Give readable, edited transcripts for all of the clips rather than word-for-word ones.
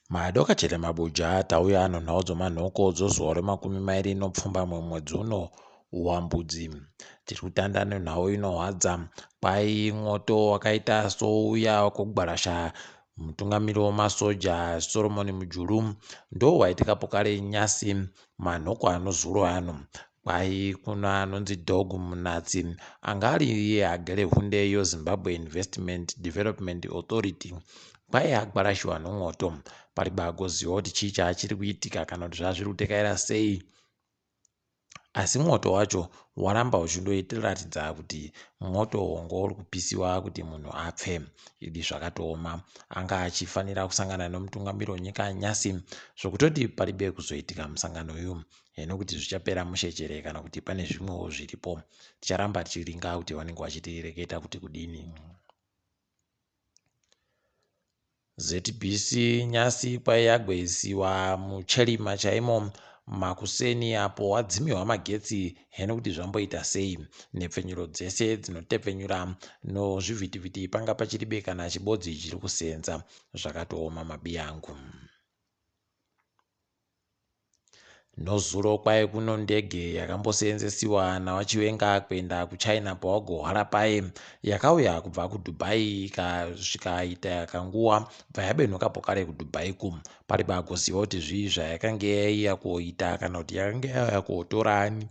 Madoka chete mabuja tauya nonhau dzomanhoko dzozuva remakumi mairi nopfumbamwe mwedzi uno waMbudzi. Tiri kutanda nenhau inohwadza kwai mwoto wakaita souya wekugwarasha mutungamiri wemasoja Solomon Mujuru ndowaitika pokare nyasi manhoko anozuro ano. Kwai kuna anonzi Dog Munatsi anga ari iye agere hunde yoZimbabwe Investment Development Authority kwai agwarashiwa nomwoto. Pari bagoziva kuti chii chaachiri kuitika kana kuti zvazviri kutekaira sei. Asi mwoto wacho waramba uchindotiratidza kuti mwoto wongo uri kupisiwa kuti munhu apfe. Idi zvakatooma. Anga achifanira kusangana nomutungamiri wenyika nyasi zvokutoti paribe kuzoitika musangano uyu. Heno kuti zvichapera mushe chere kana kuti pane zvimwewo zviripo. Ticharamba tichiringa kuti vanenge vachitireketa kuti kudini. ZBC nyasi kwaiyagweisiwa muCherima chaimo makuseni apo wadzimiwa magetsi heno kuti zvamboita sei. Nhepfenyuro dzese dzinotepfenyura nozvivhitivhiti panga pachiribe kana chibodzi chiri kuseenza zvakatooma mabiyangu. Nozuro kwaye kuno ndege yakamboseenzesiwa naVaChiwenga kuenda kuChina pawagohwara paye yakauya kubva kuDubai ikasvika ita kanguwa bva yabenhuka pokare kuDubai ku pari pagoziva kuti zvii zvayakange yaiya koita kana kuti yakange yauya kotora ani.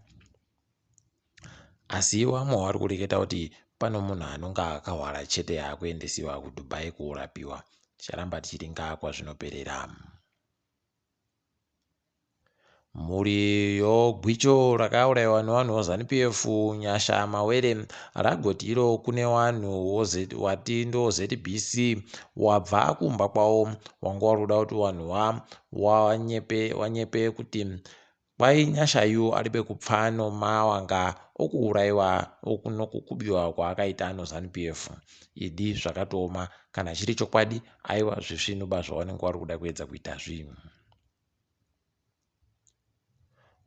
Asi vamwe vari kureketa kuti pano munhu anonga akahwara chete akuendesiwa kuDubai korapiwa. Ticharamba tichiringa kwazvinoperera. Mhuri yogwicho rakauraiwa nevanhu veZanu PF Nyasha Mawere ragoti iro kune vanhu wati ndo ZBC wabva kumba kwavo wanga wari kuda kuti vanhu wanyepe wanyepe kuti kwai Nyasha yu aribe kupfa nomawanga okuuraiwa nokukubiwa kwaakaita noZanu PF. Idi zvakatooma kana chiri chokwadi aiwa zvisvinuba zvavanenge vari kuda kuedza kuita zvi.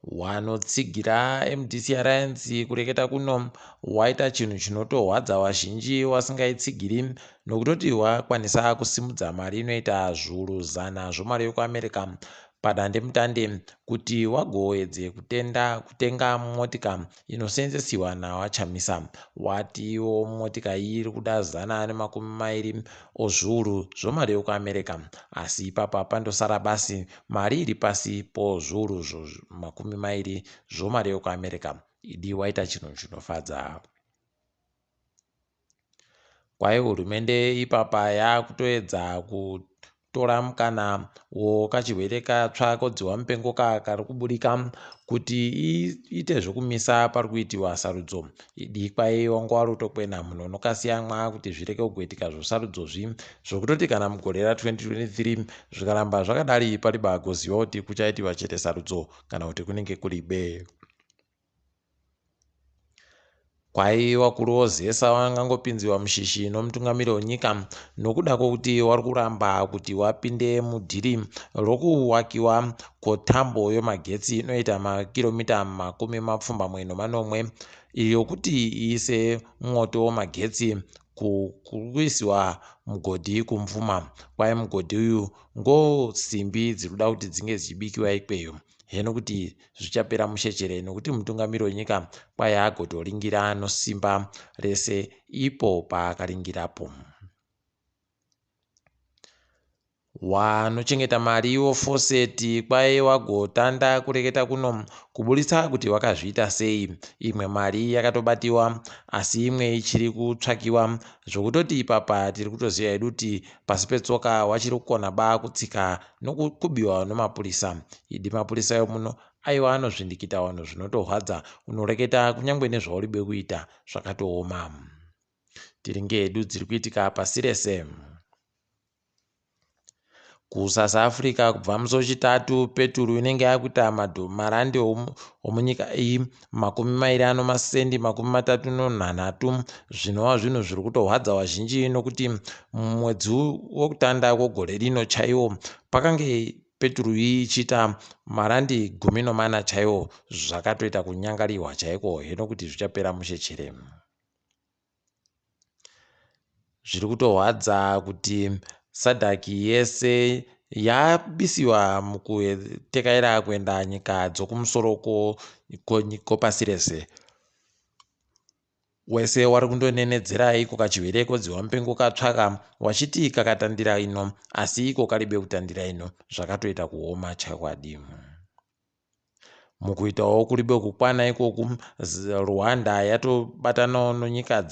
Wanotsigira mdc Alliance kureketa kuno waita chinhu chinotohwadza vazhinji wasingaitsigiri nokutoti wakwanisa kusimudza mari inoita zviuru zana zvomari yekuAmerica padandemutande kuti wagoedze kutenda kutenga motika inoseenzesiwa naVaChamisa. Watiwo motika iyi iri kuda 120 ozviuru zvomari yokuAmerica asi ipapa pandosara basi mari iri pasi pozviuru 20 zvomari yokuAmerica. Idi waita chinhu chinofadza. Kwai hurumende ipapa yakutoedza kutora mukana wokachirwere katsva kodzihwa mupengo ka kari kuburika kuti iite zvekumisa pari kuitiwa sarudzo. Idi kwai wanga wari kutokwena munhu unokasiyamwa kuti zvireke kugoitika zvosarudzo zvi zvokutoti kana mugore ra 2023 zvikaramba zvakadari pari bagoziva kuti kuchaitiwa chete sarudzo kana kuti kunenge kuri be. Kwai vakuru voZESA vangangopinziwa mushishi nomutungamiri wenyika nokuda kwokuti vari kuramba kuti vapinde mudhiri rokuwakiwa kwotambo yomagetsi inoita makiromita 87 yokuti iise mwoto wemagetsi kuisiwa mugodhi kuMvuma. Kwai mugodhi uyu ngosimbi dziri kuda kuti dzinge dzichibikiwa ikweyo. Heno kuti zvichapera mushe chere nokuti mutungamiri wenyika kwai agotoringira nosimba rese ipo paakaringirapo. Wanochengeta mari wofoseti kwai wagotanda kureketa kuno kuburitsa kuti wakazviita sei. Imwe mari yakatobatiwa asi imwe ichiri kutsvakiwa zvokutoti ipapa tiri kutoziva hedu kuti pasi petsoka wachiri kukona ba kutsika nokubiwa nomapurisa. Idi mapurisa emuno aiwa anozvindikita vanhu zvinotorwadza unoreketa kunyangwe nezvauribe kuita zvakatooma. Tiri ngedu dziri kuitika pasi rese. KuSouth Africa kubva musi weChitatu peturu inenge yakuita marandi omunyika iyi 20 anomasendi 37 zvinova zvinhu zviri kutorwadza vazhinji nokuti mumwedzi wekutanda kwegore rino chaiwo pakange peturu iyi ichiita marandi 14 chaiwo zvakatoita kunyangariwa chaiko heno kuti zvichapera mushe chere. Zviri kutorwadza kuti SADC yese Yabisiwa mukutekaira kuenda nyika dzokumusoro kopasi rese. Wese wari kundonenedzera iko kachihwere kodzihwa mupengo katsvaka wachiti kakatandira ino asi iko karibe kutandira ino zvakatoita kuoma chakwadi. Mukuitawo kuribe kukwana ikoku, Rwanda yatobatanawo nonyika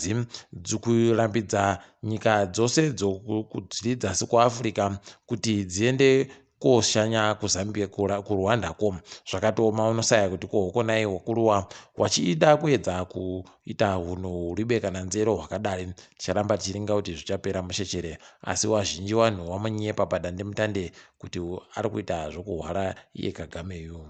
kurambidza nyika dzose dziri dzasi kuAfrica kuti dziende koshanya kuZambia kuRwanda ko. Zvakatooma unosaya kuti ko hokonai wakuruwa wachida kuedza kuita hunhu huribe kana nzero hwakadari. Ticharamba tichiringa kuti zvichapera mushe asi wazhinji wanhu wamunyepa padandemutande kuti ari kuita zvokuhwara iye Kagame yu.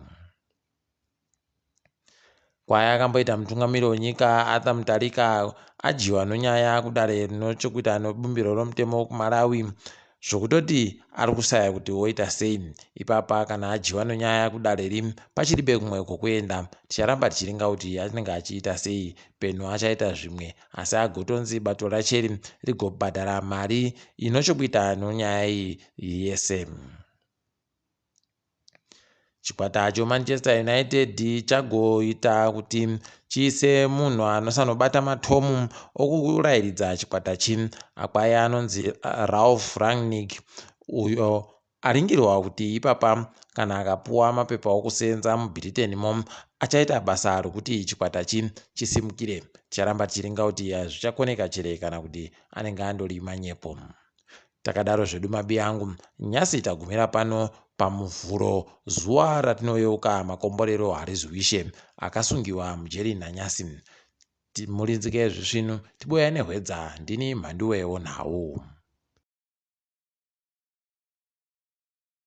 Kwaya akamboita mutungamiri wenyika Arthur Mutharika adyiwa nonyaya kudare rinochekuita nebumbiro romutemo kuMalawi zvokutoti ari kusaya kuti woita sei ipapa kana adyiwa nonyaya kudare ri pachiribe kumwe kwokuenda. Ticharamba tichiringa kuti anenge achiita sei peno achaita zvimwe asi agotonzi bato racheri rigobhadhara mari inochokuita nonyaya iyi yese. Chikwata cheManchester United chagoita kuti chiise munhu anosanobata matomu okurayiridza chikwata chi akwaya anonzi Ralf Rangnick uyo aringirwa kuti ipapa kana akapuwa mapepa okusenza muBritain mo achaita basa rokuti chikwata chi chisimukire. Ticharamba tichiringa kuti zvichakoneka chere kana kuti anenge andori manyepo. Takadaro zvedu mabi angu, nyasi tagumira pano paMuvhuro, zuva ratinoyeuka makomborero Harizwishe akasungiwa mujeri nanyasi. Murinzike zvisvinu tiboya nehwedza, ndini mhanduwe wonhau.